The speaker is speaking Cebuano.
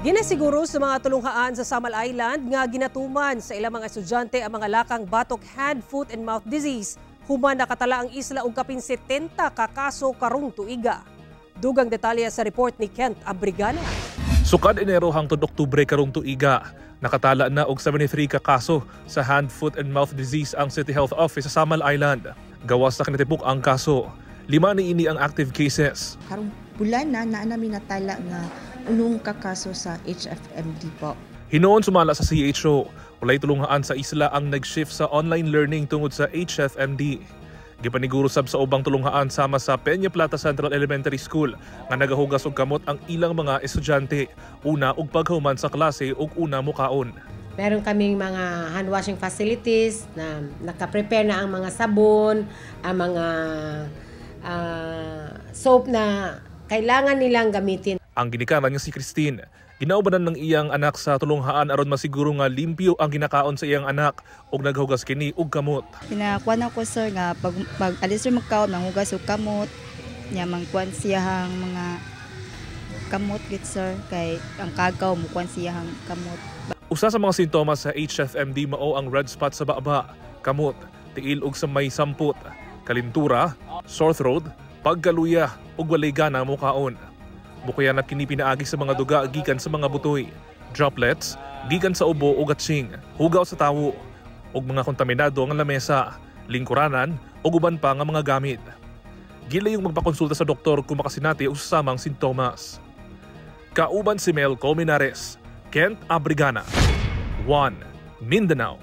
Ginasiguro sa mga tulunghaan sa Samal Island nga ginatuman sa ilang mga estudyante ang mga lakang batok hand, foot and mouth disease human nakatala ang isla og kapin 70 ka kaso karong tuiga. Dugang detalye sa report ni Kent Abrigana. Sukad Enero hangtod Oktubre karong tuiga, nakatala na og 73 ka kaso sa hand, foot and mouth disease ang City Health Office sa Samal Island. Gawas sa kinatibuk ang kaso, 5 niini ang active cases. Karong bulan na naa nami natala nga unong kakaso sa HFMD po. Hinuon sumala sa CHO, walay tulunghaan sa isla ang nag-shift sa online learning tungod sa HFMD. Gipaniguro sab sa ubang tulunghaan sama sa Peña Plata Central Elementary School nga nagahugas og kamot ang ilang mga estudyante una og paghuman sa klase ug una mukaon. Meron kaming mga hand washing facilities na naka-prepare na ang mga sabon, ang mga soap na kailangan nilang gamitin. Ang ginikanan nga si Christine, ginaubanan ng iyang anak sa tulunghaan aron masiguro nga limpyo ang ginakaon sa iyang anak ug naghugas kini og kamot. Pinakuan ako, sir, nga pag alis rin magkaon, manghugas og kamot nya, mangkuan siyahang mga kamot git, sir, kay ang kagaw mukuan siyahang kamot. Usa sa mga sintomas sa HFMD mao ang red spot sa baba, kamot, tiil ug sa may sampot, kalintura, sore throat, pagkaluya ug walay gana mokaon. Mukuyanat kini pinaagi sa mga duga gikan sa mga butoy, droplets gikan sa ubo ug atsing, hugaw sa tawo, ug mga kontaminado nga lamesa, lingkuranan ug uban pa nga mga gamit. Gilayong magpakonsulta sa doktor kung makasinati og samang sintomas. Kauban si Mel Colmenares, Kent Abrigana, 1 Mindanao.